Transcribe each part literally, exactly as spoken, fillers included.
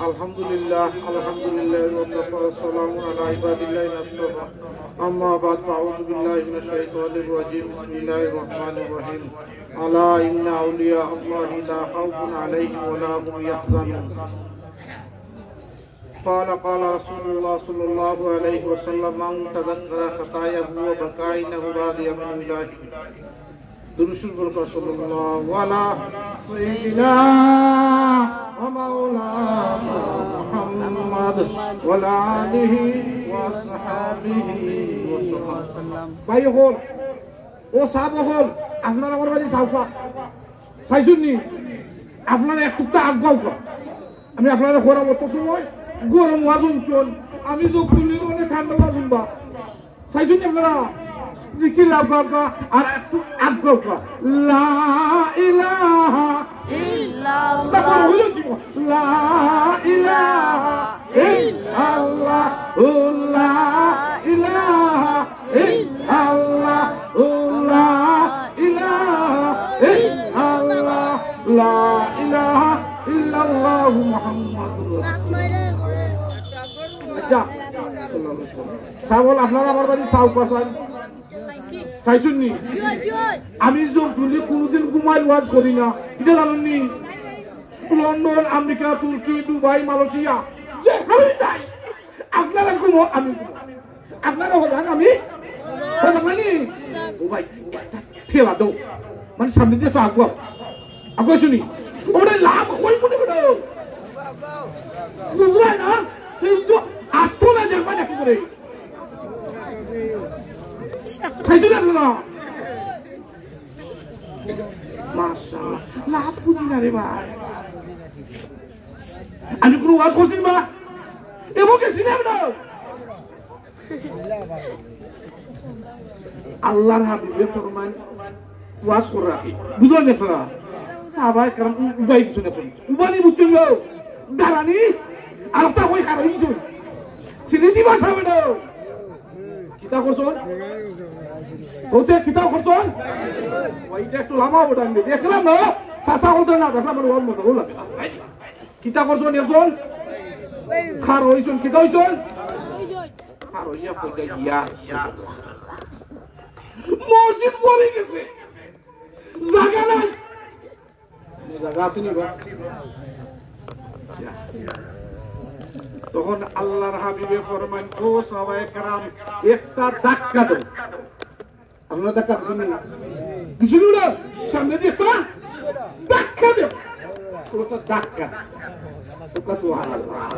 الحمد لله، الحمد لله وكفى، وسلام على عباده الذين اصطفى. أما بعد، فأعوذ بالله من الشيطان الرجيم. بسم الله الرحمن الرحيم. ألا إن أولياء الله لا خوف عليهم ولا هم يحزنون. قال، قال رسول الله صلى الله عليه وسلم: من تذكر خطاياه وبكى إنه راضي من الله. দুরূদ শরীফ পড়ুন, সাল্লাল্লাহু আলা সাইয়্যিদিনা ওয়া মাওলানা মুহাম্মদ ওয়া আলা আলিহি ওয়া সাহবিহি ওয়া সাল্লাম। ভাই অকল, ও সাব অকল, আপনারা আমার বাড়ি চাউক্কা। চাইছইন নি? আপনারা এক টুকটা আগুয়াউক্কা। আমি আপনারারে কইরাম, অত সময় গরম ওয়াজ হুনছইন, আমি চউখ তুললে অনেক ঠান্ডা ওয়াজ হুনবা। চাইছইন নি আপনারা? জিকির আগুয়াউক্কা, আর একটু আগুয়াউক্কা। লা ইলাহা ইল্লাল্লাহ। তারপর হইল কি? লা ইলাহা ইল্লাল্লাহ, লা ইলাহা ইল্লাল্লাহ, লা ইলাহা ইল্লাল্লাহ, লা ইলাহা ইল্লাল্লাহু মুহাম্মাদুর রাসূলুল্লাহ। আচ্ছা, সাব অকল, আপনারা আমার বাড়ি চাউক্কা চাইন। চাইছইন নি? আমি চউখ তুলি কোনোদিন ঘুমাইল ওয়াজ করি না, ইটা জানইন নি? লন্ডন, আমেরিকা, তুর্কি, দুবাই, মালয়েশিয়া, যেখানে যাই, আপনারা ঘুমো, আমি ঘুমো। আপনারা হজান, আমি হজান মানে, ও ভাই, একটা ঠেলা দেও, মানে সামনে দিয়া তো আগুয়াও, আগুয়াও হুনি। ওরে লাভ কই মনে করো? বুঝলায় না? সেই তো আত্ম না দেখবা দেখো করে। খাইতে লাগলো না। মাশাআল্লাহ। লাভ বুঝি না রে ভাই। আমি কোনো ওয়াজ করছি না। এবং গেছি না আমরা। আল্লাহর হাবিবে ফরমান, ওয়াজ করা কি? বুঝলেন না আপনারা? সাহাবায়ে কেরাম উ-, উবাই কিছু না। উবানি বুঝছেন গো? দাঁড়ানি? আর একটা কই খারাপ কিছু। সিলেটি ভাষা বেটা। কিতা করছইন? হতে কিতা করছইন? ওইটা একটু লামা ওটা আমি দেখলাম না। চাচা বলতে না, দেখলাম, আমার ওর মতো, ওর লাগে। কিতা করছইন এখন? খার হইছইন, কিতা হইছইন? খার হইয়া পড়ে গিয়া। মসজিদ পড়ে গেছে। জাগা নাই। জাগা আছে নি বা? তখন আল্লাহর হাবিবে ফরমান, "ও সাহাবায়ে কেরাম, একটা ধাক্কা দেও।" আপনারা ধাক্কা দিছেন না? দিছেন না? সামনে দিয়ে একটা ধাক্কা দেও। ওটা ধাক্কা। ওটা সুবহানাল্লাহ।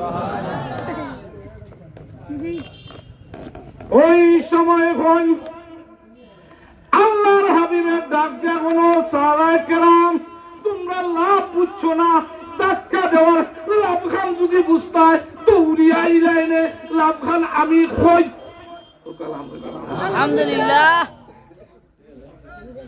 ওই সময় হয় আল্লাহর হাবিবে ডাক দিয়া কইন, "সাহাবায়ে কেরাম, তোমরা লাভ বুঝছো না, ধাক্কা দেওয়ার লাভ খান যদি বুঝতায়, দৌড়িয়া আইলায় নে, লাভ খান আমি কই।" আলহামদুলিল্লাহ।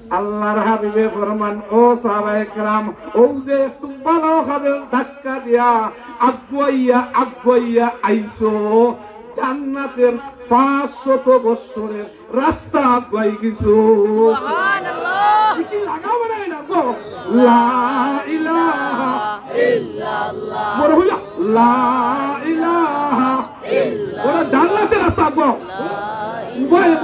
আল্লাহর হাবিবে ফরমান, "ও সাহাবায়ে কেরাম, ও যে একটু ভালা কাজে ধাক্কা দিয়া আগুয়াইয়া, আগুয়াইয়া আইছো, জান্নাতের পাঁচশত বছরের রাস্তা আগুয়াই গেছো।" সুবহানাল্লাহ। কি লাগাও বানাই না গো? লা ইলাহা ইল্লাল্লাহ। বড় হইলা, লা ইলাহা ইল্লাল্লাহ। ওরা জান্নাতের রাস্তা আগুয়াও। উবাই,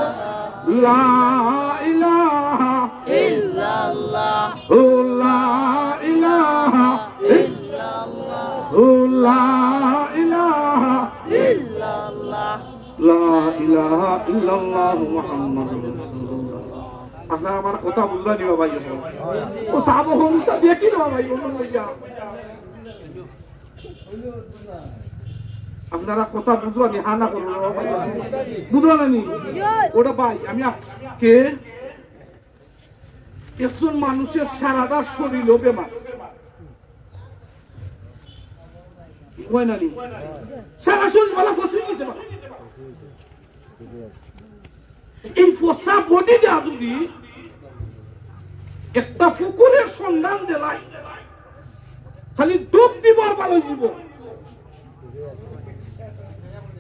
লা ইলাহা ইল্লাল্লাহ। ও লা ইলাহা ইল্লাল্লাহ। ও লা ইলাহা ইল্লাল্লাহ। লা ইলাহা ইল্লাল্লাহু মুহাম্মাদুর রাসূলুল্লাহ। আপনারা আমার কথা বুঝলা নি বাবা? ও সাহাবা হন তা দেখি না বাবা, অন্য লইয়া। আপনারা কথা বুঝলা নি? হা না করো না বাবা। বুঝলা না নি? ওটা ভাই, আমি আপ-, কে? একজন মানুষের সারাটা শরীরও বেমার। হয় না নি? সারা শরীর বালা ফসে গেছে বালা। এই ফসা বডি দিয়া যদি একটা ফুকুরের সন্ধান দিলাই, খালি ডুব দিব আর বালা দিব।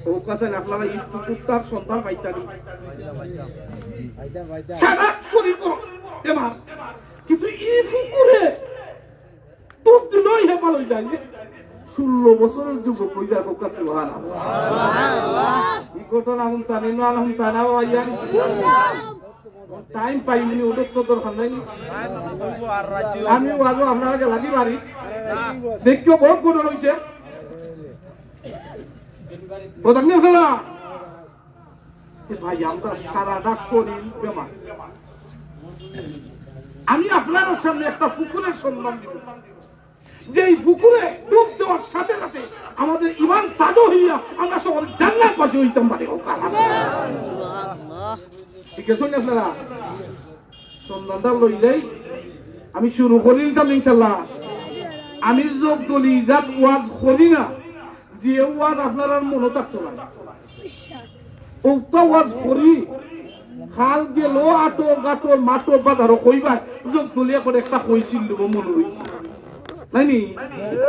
ও কাছে আপনারা এই ফুকুরটার সন্ধান পাইতা নি? সারা শরীর বেমার, কিন্তু এই ফুকুরে দুধ দিলেই হে ভালা অই যায়। যে ষোলো বছরর যুবক অইয়া কউক্কা সুবহানাল্লাহ। ই ঘটনা হুনতা নি, না হুনতা না ভাইয়া? টাইম পাইমুনি, ওদের তো দরকার নাই। আমি আরো আপনারা গেলাগি বাড়ি। দেখিও বহুত ঘটনা অইছে। ও দেখনি আপনারা? এ ভাই, আমরা সারাটা শরীর বেমার। আমি আপনারার সামনে একটা পুকুরের সন্ধান দিব। যেই পুকুরে ডুব দেওয়ার সাথে সাথে আমাদের ইমান তাজা হইয়া আমরা সকল জান্নাতবাসী হইতাম পারি। ও কালা। ঠিক আছে নি আপনারা? সন্ধানটা লইলেই আমি শুরু করি দিতাম ইনশাল্লাহ। আমি জগদলি ইজাত ওয়াজ করি না, যে ওয়াজ আপনারার মনো থাকতো না। উক্ত ওয়াজ করি, খাল গেল আটো গাটো মাটো বাজারো কইবা, জগদলিয়া করে একটা কইছিল গো, মনো রইছে। নাইনি?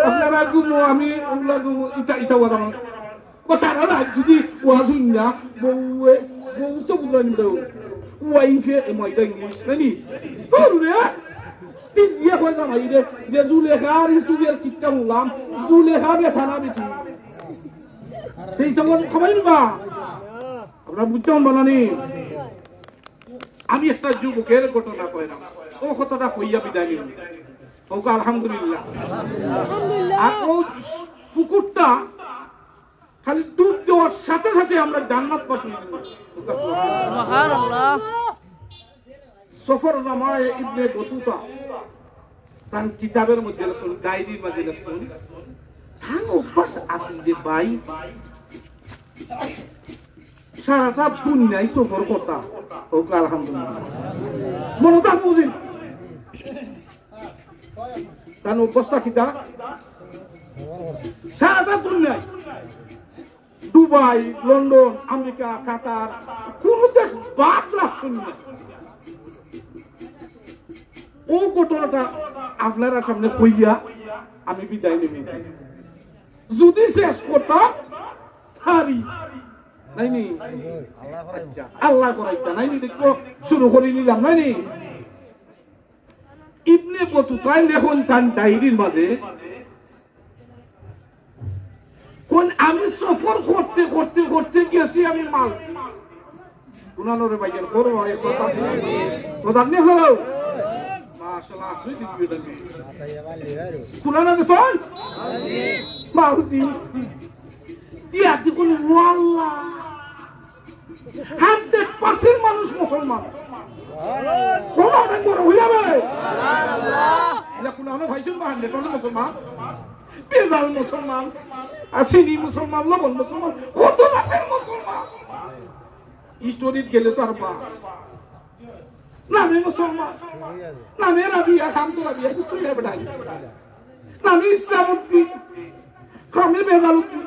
আপনারা ঘুমো, আমি ওগুলা ঘুমো, ইটা, ইটা ওয়াজ আমার। ও সারা রাত যদি ওয়াজ হুন না, বউয়ে, বউ তো বুঝলাম না, ওয়াইফে, এ ময়দা ইংলিশ, নাইনি? ওরে, স্ত্রী দিয়ে কয় জামাই রে, যে জুলেখার ইসুফের কিচ্ছা হুনলাম, জুলেখা বেটা না বেটি। এই তো ওয়াজ খাবাই নিবা। আপনারা বুঝতে পারবেন না নি? আমি একটা যুবকের ঘটনা কইলাম, ও কথাটা কইয়া বিদায় নিব। ওকে আলহামদুলিল্লাহ। আর ও পুকুরটা খালি ডুব দেওয়ার সাথে সাথে আমরা জান্নাতবাসী হয়ে গেলাম। ওকে সুবহানাল্লাহ। সুবহানাল্লাহ। সফরনামায়ে ইবনে বতুতা তান কিতাবের মধ্যে লেখছইন, ডায়েরির মধ্যে লেখছইন, তান অভ্যাস আছিল যে ভাই সারাটা দুনিয়ায় সফর করতা। ওকে আলহামদুলিল্লাহ। মনো থাকবো দিন। তান অভ্যাসটা কিতা? সারাটা দুনিয়ায় দুবাই, লন্ডন, আমেরিকা, কাতার, কোন দেশ বাদ রাখছইন না। ও ঘটনাটা আপনারার সামনে কইয়া আমি বিদায় নিব। যদি শেষ করতাম পারি, নাইনি? আচ্ছা, আল্লাহ করাইতা, নাইনি? দেখো, শুরু করি নিলাম, নাইনি? ইবনে বতুতায় লেখইন তান ডায়েরির মাঝে, কোন আমি সফর করতে করতে করতে গেছি আমি মালদ্বীপ। কুনানো রে ভাইজান, করো ভাই, কথা। কথা নি হলো? মাশাআল্লাহ, আসলে দিবি এটা। কুনানো গেছইন? মালদ্বীপ। দিয়া দেখুন, ওয়াল্লাহ। হান্ড্রেড পার্সেন্ট মানুষ মুসলমান। কোন অনেক বড় হইয়া যাবে? এটা কোন আমরা ভাইজন বা হান্ড্রেড পার্সেন্ট মুসলমান? বেজাল মুসলমান, আর চিনি মুসলমান, লবণ মুসলমান, কত জাতের মুসলমান। হিস্টোরিত গেলে তো আর বা নামে মুসলমান, নামে রাবিয়া, শান্ত রাবিয়া, সুস্থ হয়ে বেটাই। নামে ইসলাম উদ্দিন, নামে বেজাল উদ্দিন।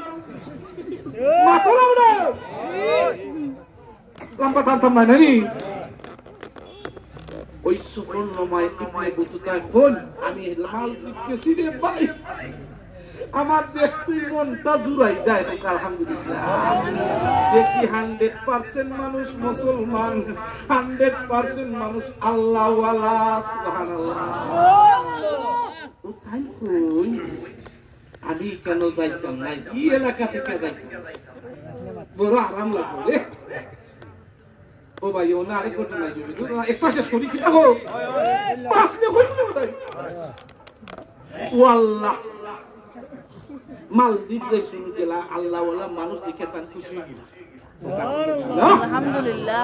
মাথা না বেটা। লম্বা টানতাম না, নানি? ওই সফরনামায় ইবনে বতুতা কইন, আমি মালদ্বীপ গেছি রে ভাই। আমার দেখতেই মনটা জুড়াই যায়, তো আলহামদুলিল্লাহ। দেখি হান্ড্রেড পার্সেন্ট মানুষ মুসলমান, হান্ড্রেড পার্সেন্ট মানুষ আল্লাহওয়ালা, সুবহানাল্লাহ। ও তাই কই, আমি কেন যাইতাম না, এই এলাকা থেকে যাইতাম, বড় আরাম লাগবে রে। ও ভাই, ও না, আরেক ঘটনা অইবে। দূর না, একটা শেষ করি, কিতা গো? পাঁচ মিনিট হইল না, ভাই। ও আল্লাহ, মালদ্বীপ যাই শুরু গেলা, আল্লাহওয়ালা মানুষ দেখে তান খুশি হয়ে গেল। আলহামদুলিল্লাহ।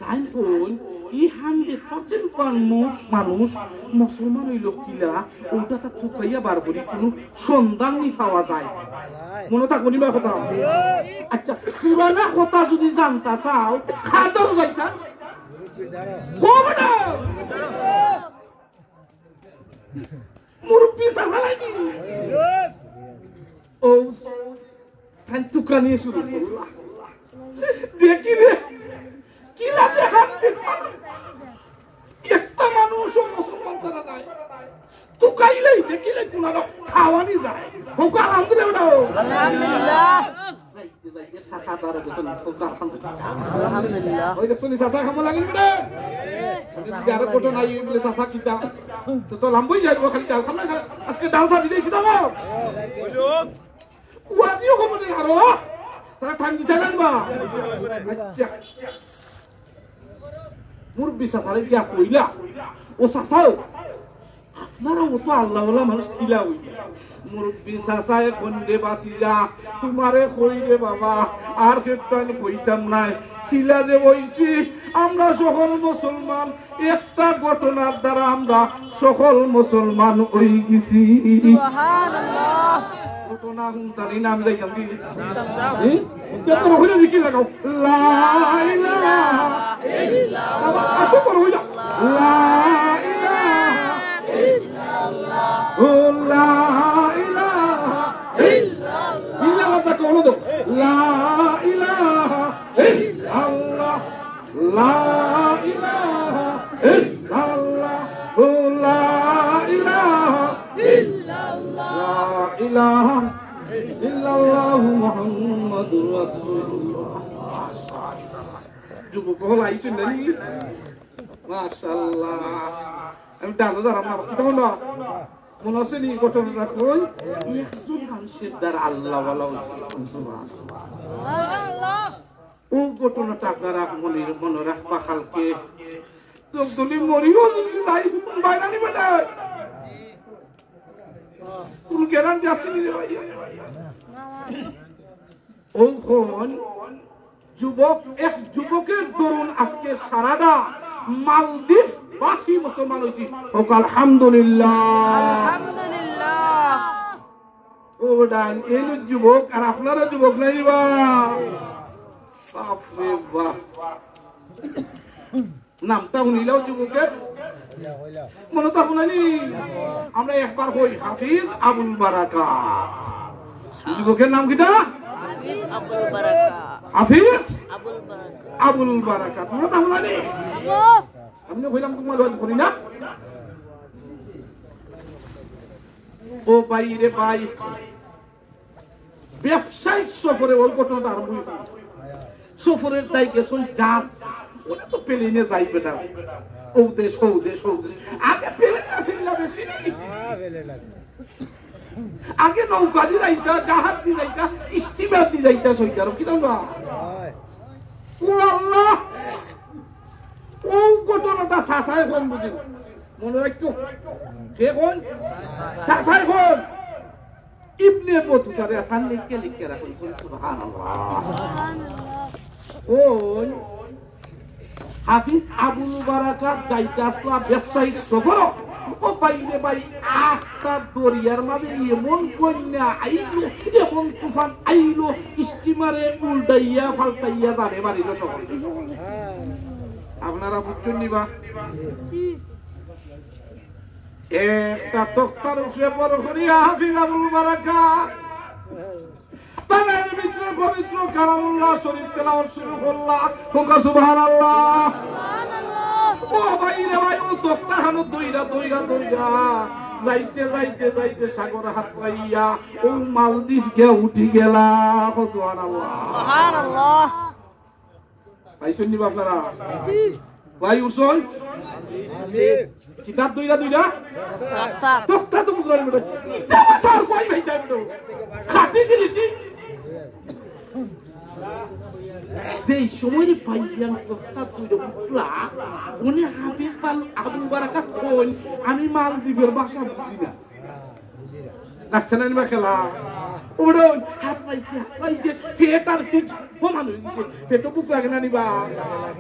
তাই কইন, এই হান্ড্রেড পার্সেন্ট মানুষ, মানুষ মুসলমান হইল কিলা, ওটা তা তুকাইয়া বার করি কোনো সন্ধান নি পাওয়া যায়। মনে থাকবো নি বা কথা? আচ্ছা, পুরানা কথা যদি জানতা চাও, খাতারও যাইতা। কবে না? মুরব্বি চাচা লাইনি। ও, তাই তুকানি শুরু করলা। দেখি রে, কিলা দেখান। একটা মানুষও মুসলমান ছাড়া নাই। তুকাইলেই দেখিলে কোন খাওয়ানি যায়। হোক আলহামদুলিল্লাহ। আলহামদুলিল্লাহ। চাচা তারা গেছেন, খুব আলহামদুলিল্লাহ। আলহামদুলিল্লাহ। ওই দেখছো নি চাচা, কেমন লাগেন বেটা? যদি আরো কত নাই, ওই বলে চাচা কিতা? তো, তো লম্বই যাইবো, খালি ডাল খাম না, আজকে ডাল খাবি, দেখি দাও। কুয়াদিও খবর নেই আরো। তারা টাইম দিতে পারবা? আচ্ছা। মুরব্বি চাচারে গিয়া কইলা, "ও চাচাও, আপনারা অত আল্লাহওয়ালা মানুষ কিলা অইলা?" মুরব্বি চাচায় কইন, "রে বাতিজা, তোমারে কই রে বাবা, আর কেতান কইতাম নায়। কিলা যে অইছি, আমরা সকল মুসলমান, একটা ঘটনার দ্বারা আমরা সকল মুসলমান অই গেছি।" সুবহানাল্লাহ। ঘটনা হুনতানি না আমি যাইতাম কি? হুনতাম। হুম? কে তো রহিলে জিকির লাগাও। লা ইলাহা ইল্লাল্লাহ। বাবা, এত বড় হইল। লা ইলাহা ইল্লাল্লাহ। ও লা ইলাহা ইল্লাল্লাহ। ইল্লাল্লাহ তা কওনো তো। লা ইলাহা ইল্লাল্লাহ। লা ইলাহা ইল্লাল্লাহ। ও লা ইলাহা ইল্লাল্লাহ। লা ইলাহা ইল্লাল্লাহু মুহাম্মাদুর রাসূলুল্লাহ। যুবক হল আইছেন নানি? মাশাআল্লাহ। আমি ডালো দাঁড়াম না, কি বলো? মনে আছে নি ঘটনাটা কই? একজন মানুষের দ্বারা আল্লাহ ওয়ালা হইছে। ও ঘটনাটা আপনারা মনে, মনে রাখবা কালকে। তো তুমি মরিও যদি যাই, বাইরানি বেটা। কোন গ্যারান্টি আছে নি রে ভাই? ও কোন যুবক, এক যুবকের দরুন আজকে সারাটা মালদ্বীপ বাসী মুসলমান হইছি। হোক আলহামদুলিল্লাহ। আলহামদুলিল্লাহ। ও বেটা, এই লোক যুবক আর আপনারা যুবক নাই বা? বাপ রে বাপ। নামটা শুনিলাও যুবকের? মনে তো আপনানি? আমরা একবার কই, হাফিজ আবুল বারাকাত। যুবকের নাম কিতা? হাফিজ আবুল বারাকাত। হাফিজ আবুল বারাকাত। আবুল বারাকাত। মনে তো আপনানি? আমি না কইলাম তোমার লজ করি না? ও ভাই রে ভাই, ব্যবসায়িক সফরে ওই ঘটনাটা আরম্ভ হইল। সফরের দায় গেছইন জাহাজ, ওরা তো প্লেনে যাইবে না। ও দেশ, ও দেশ, ও দেশ। আগে প্লেন আছিল না বেশি। আগে নৌকা দি যাইতা, জাহাজ দি যাইতা, স্টিমার দি যাইতা, সইতার কি দাম? ও আল্লাহ, ও ঘটনাটা চাচায় কইন বুঝি। মনে রাখতো। কে কইন? চাচায় কইন। ইবনে বতুতারে এখান লিখে লিখে রাখুন, কইন সুবহানাল্লাহ। ওই হাফিজ আবুল বারাকাত যাইতে আসলা ব্যবসায়িক সফর। ও ভাই রে ভাই, আখতা দরিয়ার মাঝে এমন বন্যা আইলো, এমন তুফান আইলো, স্টিমারে উল্টাইয়া পাল্টাইয়া জানে মারিল সকল। আপনারা বুঝছেন নি বা? একটা তক্তার উপরে বড় করিয়া হাফিজ আবুল বারাকাত তানের ভিতরে পবিত্র কালামুল্লাহ শরীফ তেলাওয়াত শুরু করলা। হোক সুবহানাল্লাহ। ও ভাই রে ভাই, ও তক্তা হানো দইরা, দইরা, দইরা। যাইতে, যাইতে, যাইতে সাগর হাতড়াইয়া ও মালদ্বীপ গিয়া উঠি গেলা। হোক সুবহানাল্লাহ। সুবহানাল্লাহ। পাইছইন নি বা আপনারা? ভাই উঠছইন? কিতাব দুইটা দুইটা? তক্তা। তক্তা তো বুঝলাম না। ইটা ভাষা আর কই ভাই যাইব তো? খাটি সিলেটি। যেই সময় রে ভাই ইয়ান তক্তা দুইটা উঠলা, উনি হাফিজ পাল আবু বারাকাত কইন, "আমি মালদ্বীপের ভাষা বুঝি না।" লাগছে না নি বা খেলা? ওরে, হাতড়াইতে, হাতড়াইতে, পেট আর পিঠ সমান হয়ে গেছে। পেটও ভুক লাগে না নি বা?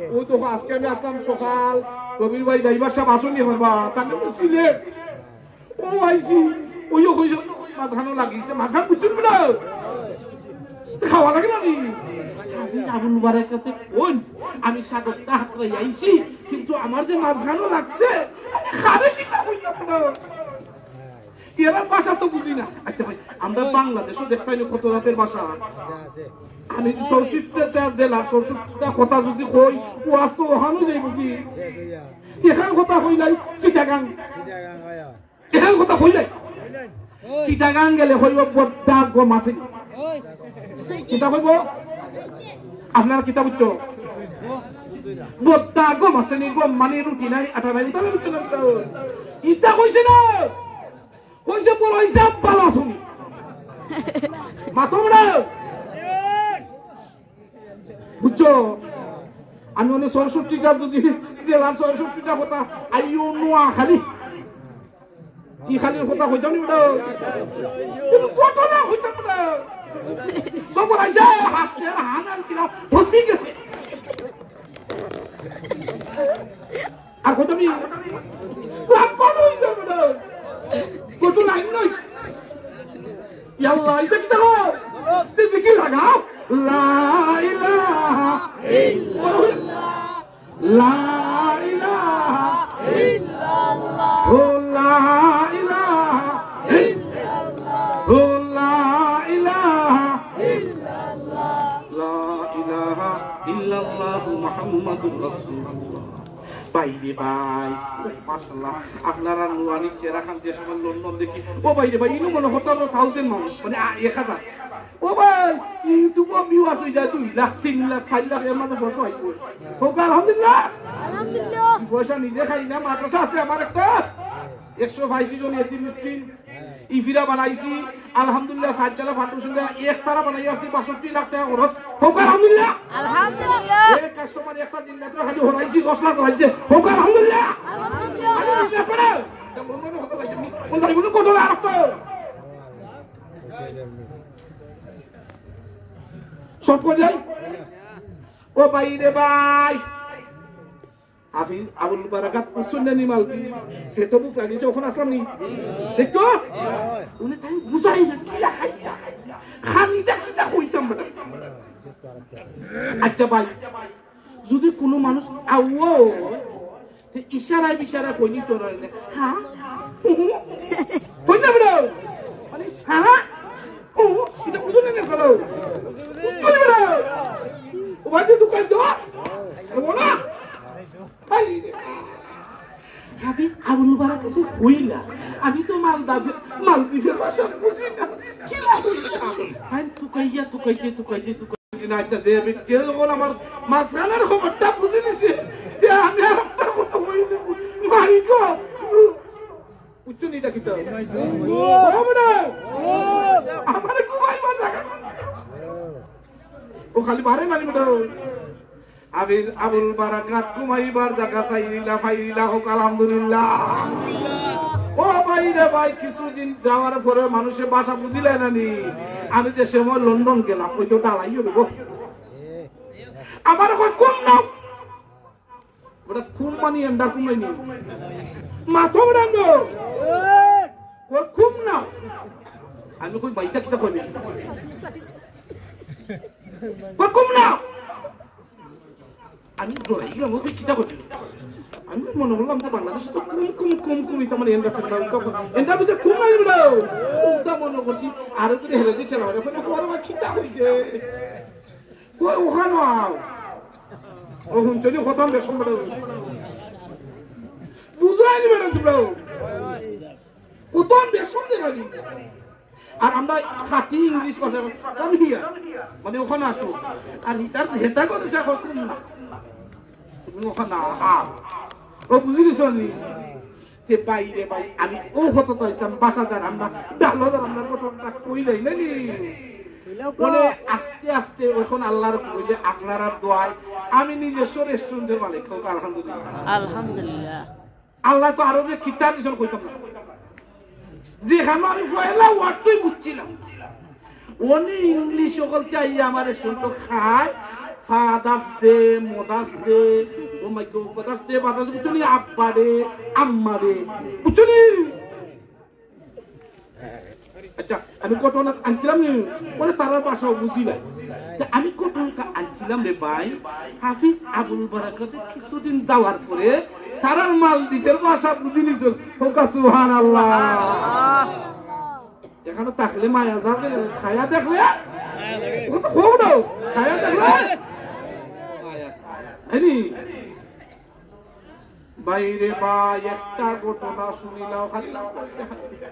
ওই তো আজকে আমি আসলাম সকাল, রবির ভাই ড্রাইভার সাহেব আসুন নি আমার বা, তাকে তো সিলেট। ও আইছি, ওইও কইছে, মাঝখানো লাগিয়েছে, মাঝখান বুঝছেন না? খাওয়া লাগে না নি? আমি আবুল বারাকাতে কইন, আমি সাগরটা হাতড়াই আইছি, কিন্তু আমার যে মাঝখানো লাগছে, আমি খারে কিতা কইতাম না। এরা ভাষা তো বুঝি না। আচ্ছা ভাই, আমরা বাংলাদেশও দেখতাম না কত জাতের ভাষা। আছে, আছে। আমি যে চৌষট্টিটা জেলা, চৌষট্টিটা কথা যদি কই, ও আজ তো ওখানেও যাইব কি? শেষ হইয়া। এখান কথা কই নাই, চিটাগাং। চিটাগাং, হয়, হয়। এখান কথা কই নাই। চিটাগাং গেলে কইব বদ্দা গম আছে। কিতা কইব? আপনারা কিতা বুঝছো? বদ্দা গম আছে নি, গম মানে রুটি নাই, আটা নাই, ইতা বুঝছো না? ইতা কইছে না, কইছে বড় হিসাব ভালা শুনি। মাথা মুড়া। বুঝছো? আমি অনে ছয়ষট্টিটা যদি জেলার ছয়ষট্টিটা কথা, আইও নোয়াখালী। ই খালির কথা কইতাম নি বেটা? কিন্তু ঘটনা কইতাম বেটা। খবর আইছে, হাসতে আর হান আনছিলাম, ফসি গেছে। আর কইতাম নি? লাভ কত হইছে বেটা? কত লাইন নয়। ইয়াল্লা, ইটা কিতা কও? তে জিকির লাগাও। লা ইলাহা ইল্লাল্লাহ। লা ইলাহা ইল্লাল্লাহ। ও লা ইলাহা ইল্লাল্লাহ। ও লা ইলাহা ইল্লাল্লাহ। লা ইলাহা ইল্লাল্লাহ মুহাম্মাদুর রাসূলুল্লাহ। ভাই রে ভাই, ও মাশাআল্লাহ, আপনারা নুরানি চেহারা খান যে সময় লন্ডন দেখি, ও ভাই রে ভাই, ইনো মনে করতাম না থাউজেন্ড মানুষ, মানে, আ, এক হাজার। ও ভাই, YouTube-ও view আছে, ইটা দুই লাখ, তিন লাখ, চার লাখ, এর মাঝে বসো আইবো। হোক আলহামদুলিল্লাহ। আলহামদুলিল্লাহ। পয়সা নিজে খাই না, মাদ্রাসা আছে আমার একটা, একশো পঁয়ত্রিশ জন এতিম মিসকিন, ইফিরা বানাইছি, আলহামদুলিল্লাহ, সাত জালা ফাউন্ডেশন দিয়া একতলা বানাই আসছি, বাষট্টি লাখ টাকা খরচ। হোক আলহামদুলিল্লাহ। আলহামদুলিল্লাহ। এক কাস্টমার একটা দিন রাত্রে খালি হরাইছি, দশ লাখ হরাইছে। হোক আলহামদুলিল্লাহ। আলহামদুলিল্লাহ। আরে, এই ব্যাপারে, এটা মনে মনে কথা বলছি, আমি কোন জানি বলুন, কত আর তো। সব করে যাই। ও ভাই রে ভাই। হাফিজ আবুল বারাকাত উঠছইন না নি মালদি? পেটো ভুক লাগিছে, অখন আছলাম নি? দেখো? উনি তাই বুঝাই যে কিলা খাইতা। খানিটা কিতা কইতাম বেটা। আচ্ছা ভাই, যদি কোনো মানুষ আউও, তে ইশারায় বিশারা কইনি তোর রে। হ্যাঁ? কই না বেটা? মানে, হ্যাঁ? ও, এটা বুঝো না কেন? বুঝো না বেটা? ও ভাই, তুই দোকান যা। বলো না। হাফিজ আবুল বারাকাতে কইলা, আমি তো মালদা-, মালদ্বীপের ভাষা বুঝি না। কিলা কইলা? তাই তুকাইয়া, তুকাইতে, তুকাইতে, তুকাইতে, না, আচ্ছা, দে, আমি কে যখন আমার মাঝখানের খবরটা বুঝি নিছে, যে আমি আর একটা কথা কই দিব। মাই গো। উচ্চ নিটা কিতা? ও বেটা। আমারে ঘুমাইবার জাগা। ও খালি বারে মারি বেটা। আবির আবুল বারাকাত ঘুমাইবার জাগা চাইরিলা, পাইরিলা, হোক আলহামদুলিল্লাহ। ও ভাই রে ভাই, কিছুদিন যাওয়ার পরে মানুষে ভাষা বুঝিলে না নি? আমি যে সময় লন্ডন গেলাম, ওই তো ডালাই হইব। আমার কই কম নাও। ওটা কম মানে এন্ডা কমাই নি। মাথা ওটা নো। কই কম নাও। আমি কই বাইটা কিতা কইনি? কই কম নাও। আমি ডরাই গেলাম, ওই কিতা করবি? আমি মনে করলাম যে বাংলাদেশে তো কম, কম, কম, কম, এটা মানে এন্ডা ফেন্ডা, তখন এন্ডা বুঝে কম নাই বেটা। ওটা মনে করছি, আরো করে হেরে দিয়ে চালা, মানে, ওখানে ওরা আবার কিতা হইছে? কই ওখানে আও? ও হুনছনি খতম বেশম বেটা। বুঝাই নি বেটা তোমরা। কত বেসন দেবানি। আর আমরা খাঁটি ইংলিশ ভাষায়, "Come here।" মানে, ওখানে আসো। আর হিতার হেতা করে সে এখন না। তুমি ওখানে আ-, আ-, ও বুঝি গেছো নি? তে ভাই রে ভাই, আমি ও কত তো হইতাম, বাসা যার আমরা, ডালো যার আমরা, কত তা কই যাই না নি? বলে, আস্তে আস্তে এখন আল্লাহর কইলে আপনারা দোয়ায় আমি নিজস্ব রেস্টুরেন্টের মালিক হোক, আলহামদুলিল্লাহ। আলহামদুলিল্লাহ। আল্লাহ তো আরো যে কিতা দিছইন কইতাম না। যেখানে আমি পয়লা ওয়ার্ডটাই বুঝছিলাম। উনি ইংলিশ সকল চাই আমার রেস্টুরেন্ট খায়, Father's Day, Mother's Day, ও my god, Father's Day, Father's Day, বুঝছো নি? আব্বা রে, আম্মা রে, বুঝছো নি? আচ্ছা, আমি ঘটনা আনছিলাম নি, বলে তারার ভাষাও বুঝি না। তে আমি ঘটনা আনছিলাম রে ভাই, হাফিজ আবুল বারাকাতে কিছুদিন যাওয়ার পরে তারার মালদ্বীপের ভাষা বুঝি নিছইন। হোক সুবহানাল্লাহ। এখানে থাকলে মায়া যাবে, খায়া দেখলে? ও তো হোক না, খায়া দেখলে? মায়া। হয়নি? ভাই রে ভাই, একটা ঘটনা শুনিলাও, খালি লাভ করতে হয়।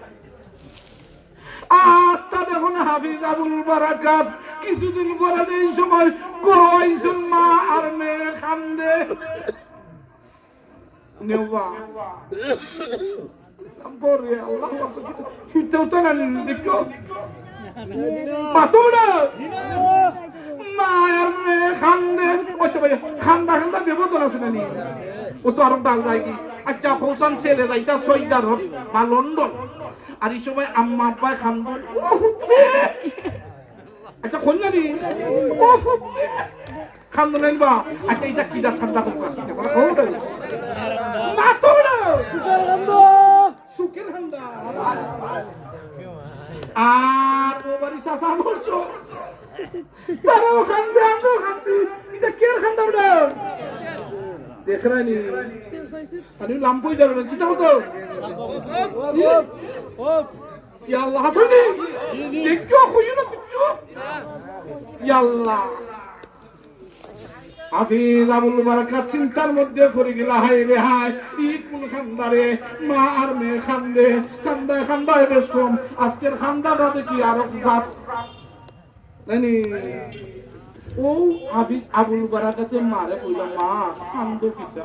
আত্মা দেখো না, হাফিজ আবুল বারাকাত কিছুদিন পরে যে এই সময় ঘরো আইছইন, মা আর মেয়ে কান্দে। নেওয়া। পরে আল্লাহ, ফিরতেও তো না, দেখো। মাতো না। মা আর মেয়ে কান্দে। আচ্ছা ভাই, কান্দা কান্দা বিপদ আছে না নি? ও তো আরো ডাল যায় কি? আচ্ছা, হোসেন ছেলে যাইতা সৌদি আরব বা লন্ডন। আর এই সময় আম্মা আব্বায় কান্দে। ও হুতরে। আচ্ছা, কইলা নি? ও হুতরে। কান্দো নাইবা? আচ্ছা, ইটা কি জাত কান্দা? মাতো না। সুখের কান্দা। সুখের কান্দা। আর ও বাড়ি চাচা মরছো। তারাও কান্দে, আমরাও কান্দি। ইটা কের কান্দা ওটা? দেখরায় নি? আমি লাম্পই যাবে না, কিতা হতো? ইয়া আল্লাহ, হাসানি। দেখো, কইও না কিচ্ছু। ইয়া আল্লাহ। হাফিজ আবুল বারাকাত চিন্তার মধ্যে পড়ি গেলা, হায় রে হায়, ই কোন কান্দা রে? মা আর মেয়ে কান্দে, কান্দায় কান্দায় বেশকম। আজকের কান্দাটা দেখি আরো জাত। জানি, ও হাফিজ আবুল বারাকাতে মারে কইলা, "মা, কান্দো কিতা?"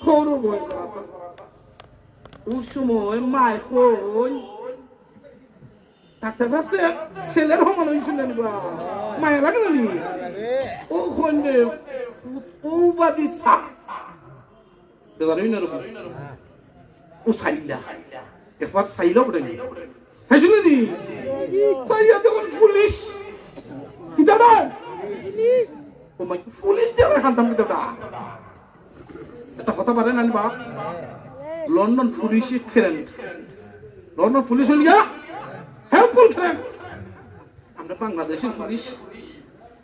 খৌরো বই বারাকাত। ও সময় মায় কইন, থাকতে থাকতে ছেলের সমান হইছিল না বা? মায়া লাগে না নি? ও কইন রে, ও বাদি সা। বেজার হই না রে বা? ও চাইলা। একবার চাইলা বলে নি। চাইছিল নি? চাইয়া তখন পুলিশ। কিতা না? ও মাই, পুলিশ দিয়ে কান্দতাম কিতা? এটা হতে পারে না বা? London police friend. London police হইল গিয়া হেল্পফুল ফ্রেন্ড। আমরা বাংলাদেশের পুলিশ।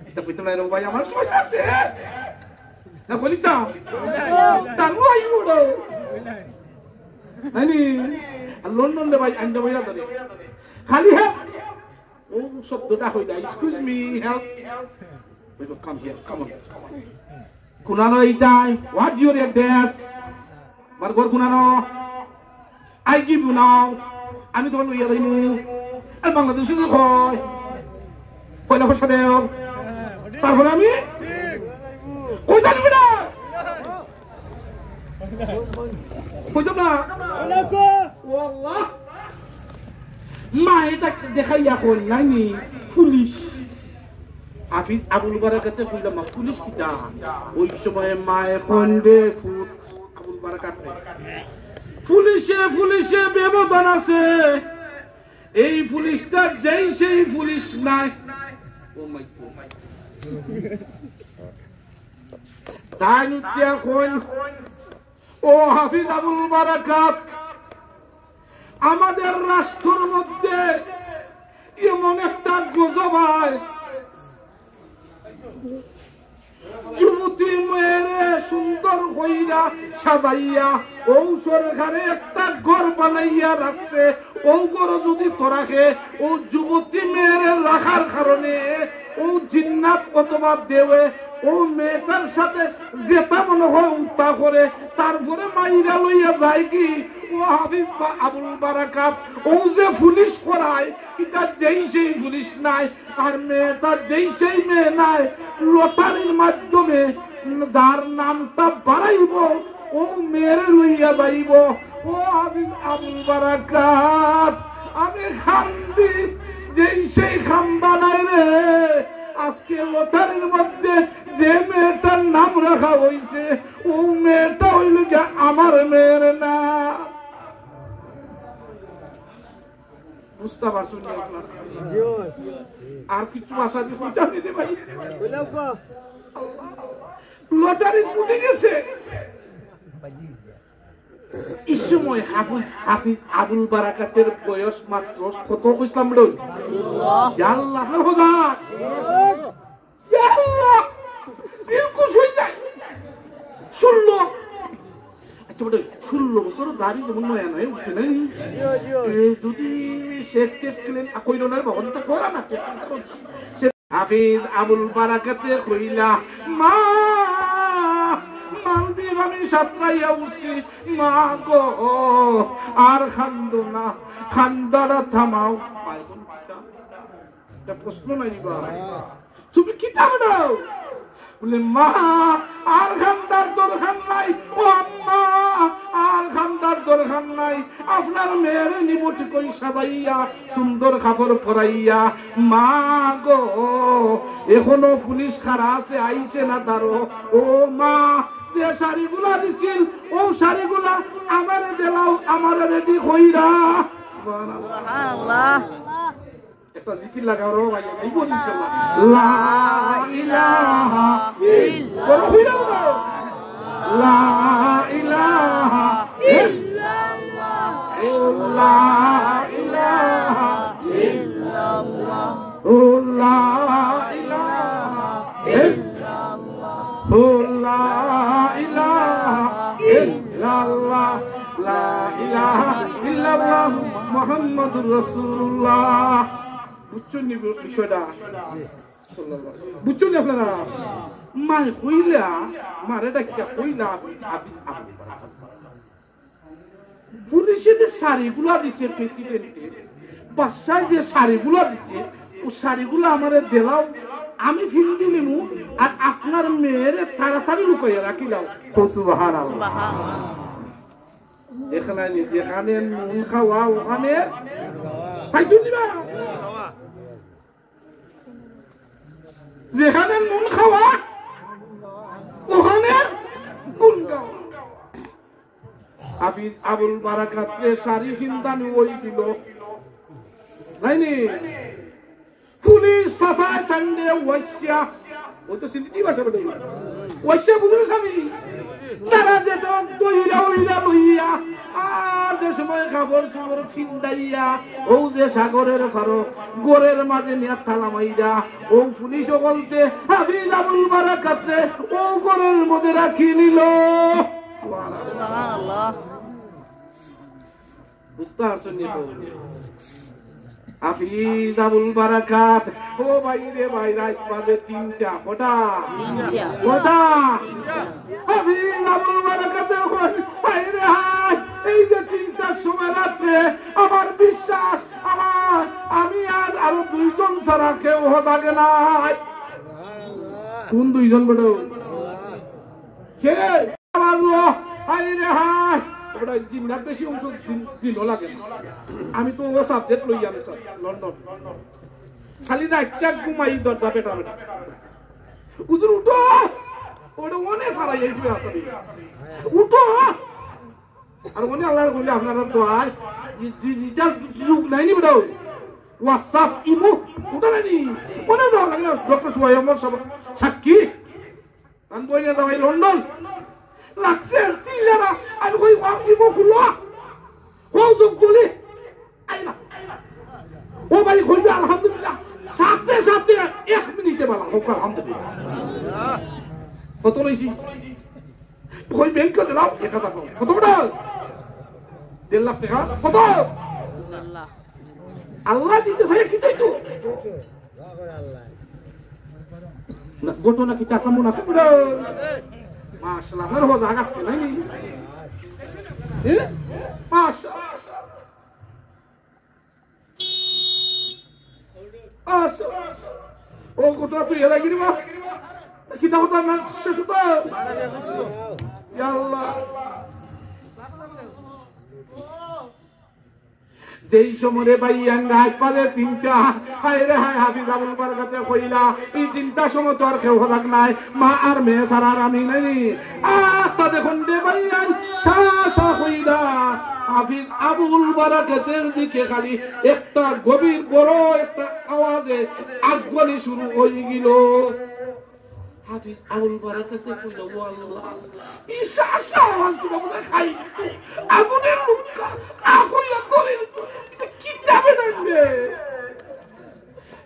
এটা কইতে নাই রে ভাই, আমার সময় আছে। না বলি তো। তার ওই উড়ো। জানি, আর লন্ডন রে ভাই, আন্দা বইরা ধরে। খালি হেল্প। ও শব্দটা হইলা, "Excuse me, help." We will come here, come on. কুনানো ইতাই, what your address? আমার ঘর কুনানো? I give you now. আমি তোমার লইয়া যাইমু। আর বাংলাদেশে তো কয়, "পয়লা পয়সা দেও।" তারপরে আমি কই জানি বেটা? কইতাম না? ও আল্লাহ। মা এটা দেখাইয়া কইন নাইনি পুলিশ। হাফিজ আবুল বারাকাতে কইলা, "মা, পুলিশ কিতা?" ওই সময় মায়ে কইন রে পুত, আবুল বারাকাত রে। পুলিশে, পুলিশে ব্যবধান আছে। এই পুলিশটা যেই সেই পুলিশ নায়। ও মাই গড। তাইন উঠিয়া কইন, "ও হাফিজ আবুল বারাকাত, আমাদের রাষ্ট্রর মধ্যে এমন একটা গজব আয়, যুবতী মেয়েরে সুন্দর কইরা সাজাইয়া ও সরকারে একটা ঘর বানাইয়া রাখছে, ও ঘর যদি তোরা খে, ও যুবতী মেয়েরে রাখার কারণে ও জিন্নাত অথবা দেওয়ে ও মেয়েটার সাথে যেটা মনে হয় উতা করে, তারপরে মাইরা লইয়া যায় কি?" ও হাফিজ বা আবুল বারাকাত, ও যে পুলিশ করায়, এটা যেই সেই পুলিশ নায়, আর মেয়েটা যেই সেই মেয়ে নায়, লটারির মাধ্যমে যার নামটা বাড়াইব, ও মেয়েরে লইয়া যাইব। ও হাফিজ আবুল বারাকাত, আমি কান্দি, যেই সেই কান্দা নায় রে। আজকে লটারির মধ্যে যে মেয়েটার নাম রাখা হইছে, ও মেয়েটা হইল গিয়া আমার মেয়ের না। বুঝতে পারছো নি আপনারা? আর কিছু ভাষা দিয়ে বুঝানি রে ভাই। লটারি ফুটে গেছে। এই সময় হাফিজ, হাফিজ আবুল বারাকাতের বয়স মাত্র কত কইছিলাম রে? ইয়া আল্লাহ, আপনার হোদা। ইয়া আল্লাহ, দিল খুশ হয়ে যায়। ষোলো। আচ্ছা, বেটা, ষোলো বছর দাড়ি যেমন নয়া নয়া উঠে নাই? এ, যদি শেভ টেভ ক্লিন, আ, কইলো না রে বাবা, তো করা না, কে, কে, কে, কে। হাফিজ আবুল বারাকাতে কইলা, "মা, মালদ্বীপ আমি সাঁতরাইয়া উঠছি, মা গো, আর কান্দো না, কান্দাটা থামাও।" এটা প্রশ্ন নায়নি বা? তুমি কিতা বেটাও? বলে, "মা, আর কান্দার দরকার নাই। ও আম্মা, আর কান্দার দরকার নাই। আপনার মেয়েরে নিব ঠিক ওই সাজাইয়া, সুন্দর কাপড় পরাইয়া।" মা গো, এখনো পুলিশ খাড়া আছে, আইছে না তারও। ও মা, যে শাড়িগুলা দিছিল, ও শাড়িগুলা আমারে দিলাও, আমারে রেডি কইরা। সুবহানাল্লাহ। সুবহানাল্লাহ। একটা জিকির লাগাও রে ভাই, এই বলি ইনশাআল্লাহ। লা ইলাহা ইল্লাল্লাহ। বড় হইলাম না। লা ইলাহা ইল্লাল্লাহ। ও লা ইলাহা ইল্লাল্লাহ। ও লা ইলাহা ইল্লাল্লাহ। ও লা ইলাহা ইল্লাল্লাহ। লা ইলাহা ইল্লাল্লাহ মুহাম্মাদুর রাসূলুল্লাহ। বুঝছইন নি বি-, বিষয়টা? বুঝছইন নি আপনারা? মায় কইলা, মারে ডাকিয়া কইলা, আবি, আবি, আবি। পুলিশে যে শাড়িগুলা দিছে প্রেসিডেন্টে, বাদশায় যে শাড়িগুলা দিছে, ও শাড়িগুলা আমারে দিলাও, আমি ফিন্দি নিমু, আর আপনার মেয়েরে তাড়াতাড়ি লুকাইয়া রাখিলাও। তো সুবহানাল্লাহ। সুবহানাল্লাহ। এখানে নি, যেখানে নুন খাওয়া, ওখানে পাইছইন নি বা? যেখানে নুন খাওয়া, ওখানে গুণ গাওয়া। হাফিজ আবুল বারাকাতরে শাড়ি ফিন্দানি ওই দিল। নায়নি? পুলিশ সাফায় টান্ডে ওয়াইশা। ওই তো সিলেটি ভাষা বেটাই। ওয়াইশা বুঝলে স্বামী? তারা যে তো দইরা ওইরা লইয়া, আর যে সময় কাপড় চোপড় ফিন্দাইয়া, ও যে সাগরের ফারো, ঘরের মাঝে নিয়া তালা মাইরা, ও পুলিশ অকলতে হাফিজ আবুল বারাকাতরে ও ঘরের মধ্যে রাখি নিল। সুবহানাল্লাহ। বুঝতে পারছইন নি তো? হাফিজ আবুল বারাকাত, ও ভাই রে ভাই, রাইত বাজে তিনটা। কটা? তিনটা। কটা? তিনটা। হাফিজ আবুল বারাকাতে কয়, "হায় রে হায়, এই যে তিনটার সময় রাত্রে, আমার বিশ্বাস, আমার, আমি আর আরো দুইজন ছাড়া কেউ হতা গে নাই।" কোন দুইজন বেটা? কে? আল্লাহ, হায় রে হায়। ওটা জিন্নাত বেশি অংশ দিন, দিনও লাগে না। আমি তো ও সাবজেক্ট লই আমি স্যার, লন্ডন। খালি রাইতটা ঘুমাই দরজা বেটা বেটা। "হুজুর উঠো, ওটা অনে সারাই আইসবে আপনাদের। উঠো।" আর অনে আল্লাহর বলি আপনারা তো আর ডি-, ডিজিটাল যুগ নায়নি বেটা। WhatsApp, ইমো, ওটা নায়নি। অনে যাওয়া লাগে না, ডক্টর সুহাইব আমার সব সাক্ষী। আমি বলি না ভাই, লন্ডন লাগছে, চিল্লারা। আমি কই, "ওয়া, ইমো খুলো, ও যোগ তুলি।" আই না। ও ভাই, কইবে আলহামদুলিল্লাহ, সাথে সাথে এক মিনিটে বালা হোক আলহামদুলিল্লাহ। কত লইছি? কই, ব্যাংকে দিলাম এক হাজার টাকা। কত বেটা? দেড় লাখ টাকা। কত? আল্লাহ দিতে চাইলে কি চাইতো? না, ঘটনা কি তার মনে আছে বুড়া? মাশাআল্লাহ, আপনার হজা গাছ নায়নি? এ? মাশাআল্লাহ। আচ্ছা। ও ঘটনা তুই এরা গিরি বা? কিতা কথা না শেষ হতো? ইয়া আল্লাহ। যেই সময় রে ভাই, আন রাইত বাজে তিনটা, হায় রে হায়, হাফিজ আবুল বারাকাতে কইলা, "এই তিনটার সময় তো আর কেউ হতাক নাই, মা আর মেয়ে ছাড়া আর আমি নাই।" আস্তা দেখুন রে ভাই, আন সা সা কইরা হাফিজ আবুল বারাকাতের দিকে খালি একটা গভীর বড় একটা আওয়াজে আগুয়ানি শুরু হয়ে গেল। হাফিজ আবুল বারাকাতে কইল, "ও আল্লাহ, ই সা সা আওয়াজ কিতা বুঝা খাই আগুনের লুক্কা, আগুইয়া ধরে কিতাবে ডাকবে।"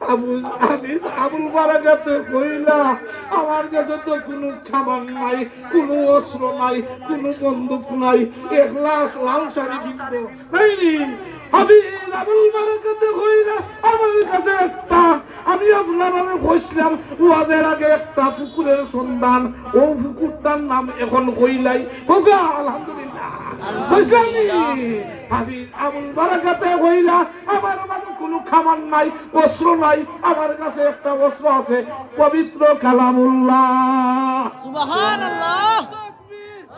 আবু, হাফিজ আবুল বারাকাতে কইলা, "আমার কাছে তো কোনো কামান নাই, কোনো অস্ত্র নাই, কোনো বন্দুক নাই, একলা লাল শাড়ি পিনতো।" নায়নি? হাফিজ আবুল বারাকাতে কইলা, "আমার কাছে একটা, আমি আপনারারে কইছিলাম, ওয়াজের আগে একটা পুকুরের সন্ধান, ও পুকুরটার নাম এখন কইলাই।" কউক্কা, আলহামদুলিল্লাহ। বুঝছইন নি? হাফিজ আবুল বারাকাতে কইলা, "আমার মাঝে কুনু কামান নাই, অস্ত্র নাই, আমার কাছে একটা অস্ত্র আছে, পবিত্র কালামুল্লাহ।" সুবহানাল্লাহ।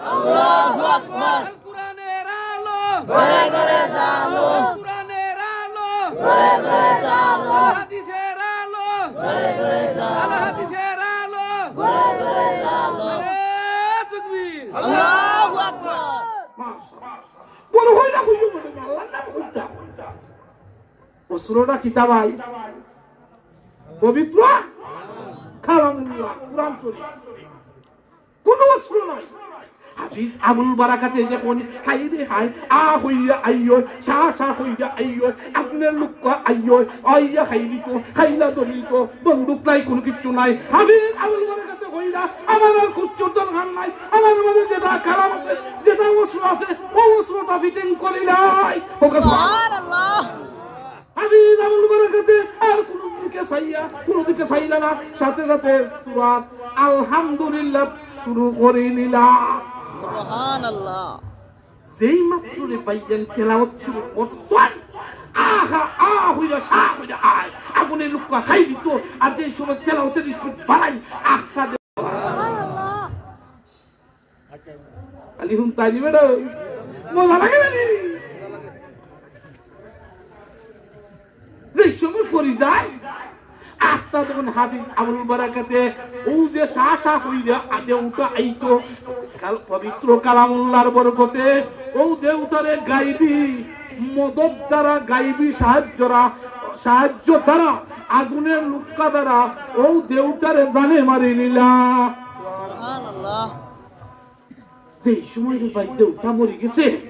আল কোরআনের আলো। ঘরে ঘরে জালো। কোরআনের আলো। ঘরে ঘরে জালো। হাদিসের আলো। ঘরে ঘরে জালো। হাদিসের আলো। ঘরে ঘরে জালো। নারায়ে তাকবীর। আল্লাহু আকবার। মাশাআল্লাহ। বড় হই না, বুঝো বলে না, আল্লাহর নাম কইতা। অস্ত্রটা কিতা ভাই? পবিত্র কালামুল্লাহ, কোরআন শরীফ। কুনু অস্ত্র নাই। হাফিজ আবুল বারাকাতে যখন হায় রে হায়, আ হইয়া আইও, সা সা হইয়া আইও, আপনার লোক আইও, আইয়া খাইলি তো, খাইলা ধরলি তো, বন্দুক নাই, কুনু কিচ্ছু নাই। হাফিজ আবুল বারাকাতে কইলা, "আমার আর কিচ্ছুর দরকার নাই, আমার মাঝে যেটা কালাম আছে, যেটা অস্ত্র আছে, ও অস্ত্রটা ফিটিং করিলাই।" ওকে সুবহানাল্লাহ। হাফিজ আবুল বারাকাতে আর কুনু দিকে চাইয়া, কুনু দিকে চাইলা না, সাথে সাথে সূরাত আলহামদুলিল্লাহ শুরু করি নিলা। সুবহানাল্লাহ। যেই মাত্র রে ভাইজান তেলাওয়াত শুরু করছইন, আহা, আ হইরা, সা হইরা আয়, আগুনের লুক্কা খাই দিত, আর যেই সময় তেলাওয়াতের স্পিড বাড়াই, আখতা দে-, খালি হুনতায় নি বেটা, মজা লাগে না নি? যেই সময় পড়ি যায়, আখতা তখন হাফিজ আবুল বারাকাতে, ও যে সা সা হইরা আদে উঠা আইতো, কাল-, পবিত্র কালামুল্লাহর বরকতে, ও দে উঠারে গাইবি মদত দ্বারা, গাইবি সাহায্যরা, সাহায্য দ্বারা, আগুনের লুক্কা দ্বারা, ও দে উঠারে জানে মারি নিলা। সুবহানাল্লাহ। যেই সময় রে ভাই দেউতা মরি গেছে,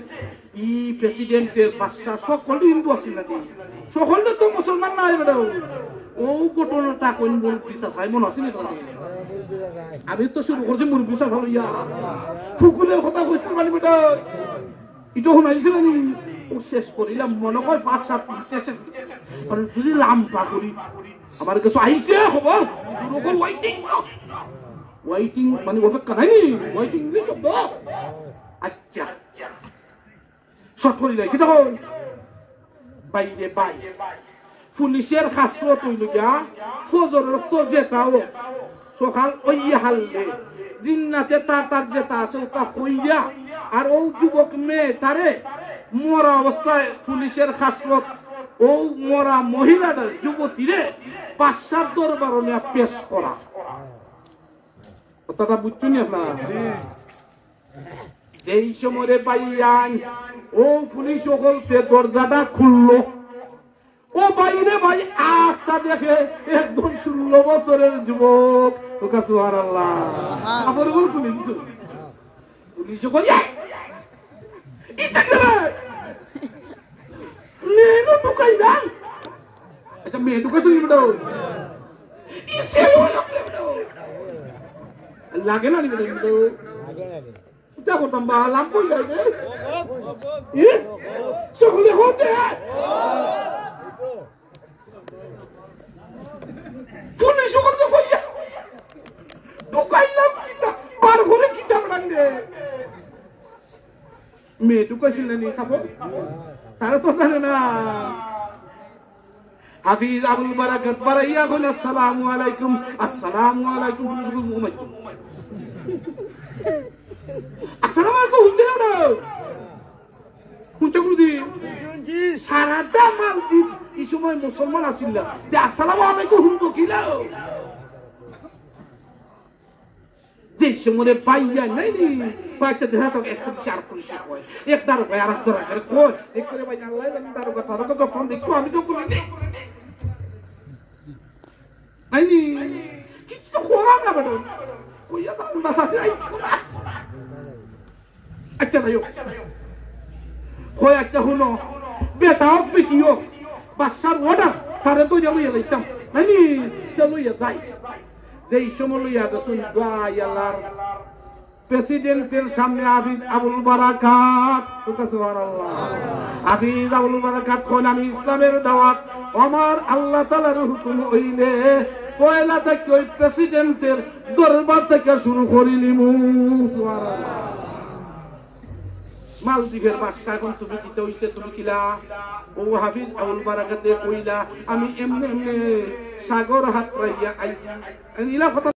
ই প্রেসিডেন্টের বাদশা সকল হিন্দু আছিল না নি? সকলে তো মুসলমান নাই বেটা। ও ঘটনাটা কোন মুরব্বি চাচায় মনো আছে নি তোর? আমি তো শুরু করছি মুরব্বি চাচা লইয়া। ফুকুলের কথা কইছিল মানে বেটা। ইটা হুনাইছিল নি? ও শেষ করিলাম মনে হয় পাঁচ সাত মিনিটে শেষ। কারণ যদি লাম্বা করি, আমার কাছে আইছে খবর, শুরু কর ওয়েটিং। ওয়েটিং মানে অপেক্ষা নাই নি? ওয়েটিং ইংলিশ শব্দ। আচ্ছা। শর্ট করি যাই, কিতা কই? বাইরে বাই। পুলিশের খাসলত অইল গিয়া, ফজর রক্ত যেটাও, সকাল অইয়া হারলে, জিন্নাতে তার তার যেটা আছে, ওটা কইয়া, আর ও যুবক মেয়েটারে মরা অবস্থায় পুলিশের খাসলত, ও মরা মহিলাটা যুবতীরে বাদশার দরবারো নিয়া পেশ করা। কথাটা বুঝছইন নি আপনারা? যেই সময় রে ভাইয়াইন, ও পুলিশ অকলতে দরজাটা খুললো। ও বাইরে ভাই, আখতা দেখে একজন ষোলো বছরের যুবক। ওকা সুবহানাল্লাহ। কাপড় গুলো খুলে দিছো। পুলিশ অকল, "এই, ইটা কে রে? মেয়ে ঢুকাইলাম।" আচ্ছা, মেয়ে ঢুকাইছো নি বেটা? ই সেল হইল রে বেটা। লাগে না নি বেটা? ইটা করতাম বা, লাভ কই যায় রে? এ? সকলে হতে। পুলিশ অকলতে কইয়া, "ঢুকাইলাম কিতা, বার করে কিতা বেটা রে?" মেয়ে ঢুকাইছিল না নি কাপড়? তারা তো জানে না। হাফিজ আবুল বারাকাত বারাইয়া কইল, "আসসালামু আলাইকুম।" "আসসালামু আলাইকুম।" পুলিশ কইল, "ও মাই গড।" "আসসালামু আলাইকুম।" হুনছে না ওরা? হুনছে কোনদিন? সারাটা মালদ্বীপ ই সময় মুসলমান আছিল না। যে "আসসালামু আলাইকুম" হুনবো কিলা? যে সময় বাইয়া নাই নি, বাইতে দেখা তো এক পুলিশ আর পুলিশে কয়, এক দারোগা আর এক দারোগা কয়, এক করে ভাই আল্লাহ জানে দারোগা, দারোগা যখন দেখবো আমি তো বলি নি। নাই নি, কিছু তো করার না বেটা। কইয়া তো আমি বাসা যাই। আচ্ছা, যাই হোক। কয়, "আচ্ছা, হুনো, বেটা হোক, বেটি হোক, বাদশার অর্ডার, তারে তো লইয়া যাইতাম।" নাই নি, তো লইয়া যাই। যেই সময় লইয়া গেছইন, দোয়া আল্লাহর প্রেসিডেন্টের সামনে হাফিজ আবুল বারাকাত। ওকে সুবহানাল্লাহ। হাফিজ আবুল বারাকাত কইন, "আমি ইসলামের দাওয়াত আমার আল্লাহ তাআলার হুকুম অইলে পয়লা থাকি ওই প্রেসিডেন্টের দরবার থাকি শুরু করিলিমু।" সুবহানাল্লাহ। মালদ্বীপের বাদশা, এখন তুমি কিতা অইছে, তুমি কিলা? ও হাফিজ আবুল বারাকাতে কইলা, আমি এমনে এমনে সাগর হাতরাইয়া আইছি। এন ইলা কথা